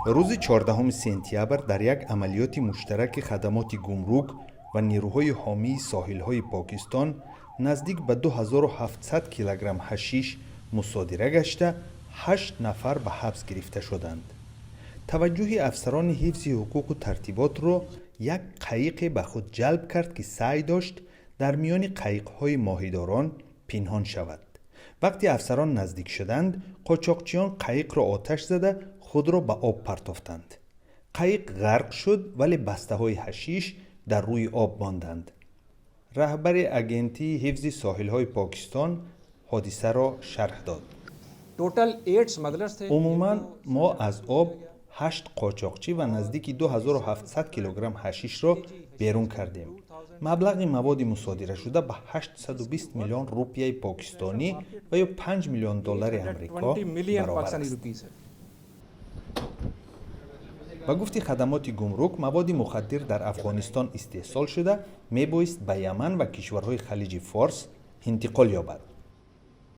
Рӯзи 14 сентябр дар як амалиёти муштараки хадамоти гумрук ва нерӯҳои ҳомии соҳилҳои Покистон наздик ба 2700 килограмм ҳашиш мусодира гашта, ҳашт нафар ба ҳабс гирифта шуданд. Таваҷҷӯҳи афсарони ҳифзи ҳуқуқу тартиботро як қайиқе ба худ ҷалб кард, ки саъй дошт дар миёни қайиқҳои моҳидорон пинҳон шавад. Вақте афсарон наздик шуданд, қочоқчиён қайиқро оташ зада, худро ба об партофтанд. Қайиқ ғарқ шуд, вале бастаҳои ҳашиш дар рӯи об монданд. Раҳбари Агентии ҳифзи соҳилҳои Покистон ҳодисаро шарҳ дод. Умуман мо аз об ҳашт қочоқчӣ ва наздики 2700 килограмм ҳашишро берун кардем. Маблағи маводи мусодирашуда ба 820 миллион рупияи покистонӣ ва ё 5 миллион доллари Амрико баробар аст. Ба гуфти хадамоти гумрук, маводи мухаддир дар Афғонистон истеҳсол шуда, мебоист ба Яман ва кишварҳои Халиҷи Форс интиқол ёбад.